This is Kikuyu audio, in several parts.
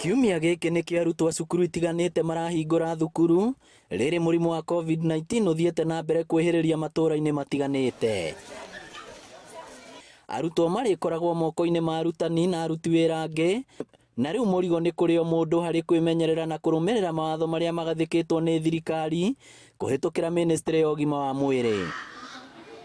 Kiumia gĩkĩ nĩkĩo arutwo a cukuru itiganĩte marahingũra thukuru rĩrĩ mũrimũ wa COVID-19 ũthiĩte na mbere kwĩhĩrĩria matũũra-inĩ matiganĩte. Arutwo marĩkoragwo moko-inĩ ma arutani na aruti wĩra angĩ na rĩu mũrigo nĩ kũrĩ o mũndũ harĩ kwĩmenyerera na kũrũmĩrĩra mawatho marĩa magathĩkĩtwo nĩ thirikari kũhĩtũkĩra ministry ya ũgima wa mwĩrĩ.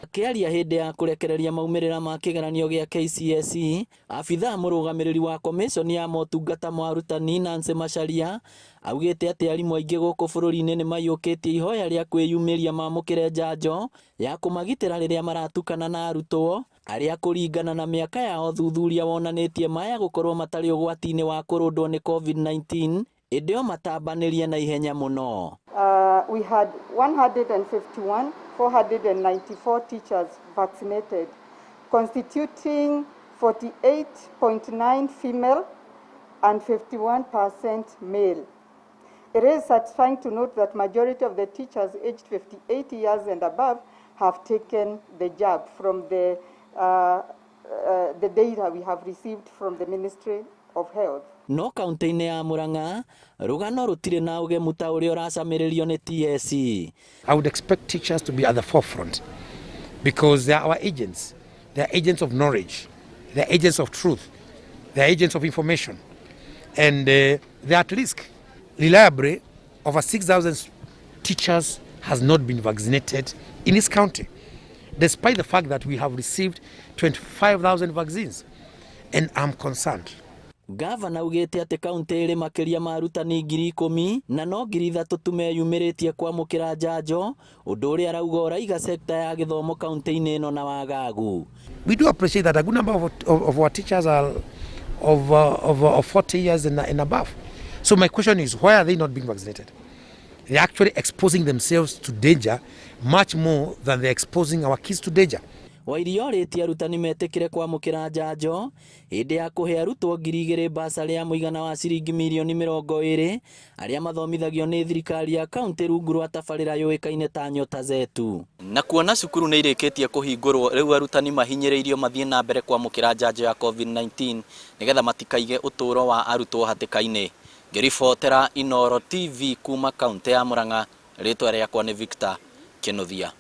Akĩaria hĩndĩ ya kũrekereria maumĩrĩra ma kĩgeranio gĩa KCSE, abithaa mũrũgamĩrĩri wa komĩconi ya motungata ma arutani Nancy Macharia augĩte atĩ arimũ aingĩ gũkũ bũrũri-inĩ nĩ maiyũkĩtie ihoya rĩa kwĩyumĩria mamũkĩre njanjo ya kũmagitĩra rĩrĩa maratukana na arutwo arĩa kũringana na mĩaka yao ũthuthuria wonanĩtie maya gũkorwo matarĩ ũgwati-inĩ wa kũrũndwo nĩ COVID-19 ĩndĩ o matambanĩrie na ihenya mũno. We had 151, 494 teachers vaccinated, constituting 48.9 female and 51% male. It is satisfying to note that majority of the teachers aged 58 years and above have taken the jab from the data we have received from the Ministry of Health. No kaunti-inĩ ya Murang'a rũgano rũtirĩ na ũgemu ta ũrĩa ũracamĩrĩrio nĩ TSC. I would expect teachers to be at the forefront because they are our agents. They are agents of knowledge. They are agents of truth. They are agents of information. And they are at risk. Reliably, over 6,000 teachers has not been vaccinated in this county, despite the fact that we have received 25,000 vaccines. And I'm concerned. Gavana augĩte atĩ kaunti ĩrĩ makĩria ma arutani 10,000 na no 3,000 tu meyumĩrĩtie kwamũkĩra njanjo, ũndũ ũrĩa arauga ũraiga sekta ya gĩthomo kaunti-inĩ ĩno na wagagu. We do appreciate that a good number of our teachers are of 40 years and above. So my question is, why are they not being vaccinated? They're actually exposing themselves to danger much more than they're exposing our kids to danger. Wairia orĩtie arutani metĩkĩre kwamũkĩra njanjo hĩndĩ ya kũhe arutwo 2,000 basarĩ ya mũigana wa ciringi mirioni 20 arĩa mathomithagio nĩ thirikari ya kaunti rungu rwa tabarĩra yũĩkaine ta Nyota Zetu. Na kuona cukuru nĩ irĩkĩtie kũhingũrwo, rĩu arutani mahinyĩrĩirio mathiĩ na mbere kwamũkĩra njanjo ya COVID-19 nĩgetha matikaige ũtũũro wa arutwo hatĩka-inĩ. Ngĩribotera Inooro TV kuma kaunti ya Murang'a, rĩtwa rĩakwa nĩ Victor Kinuthia.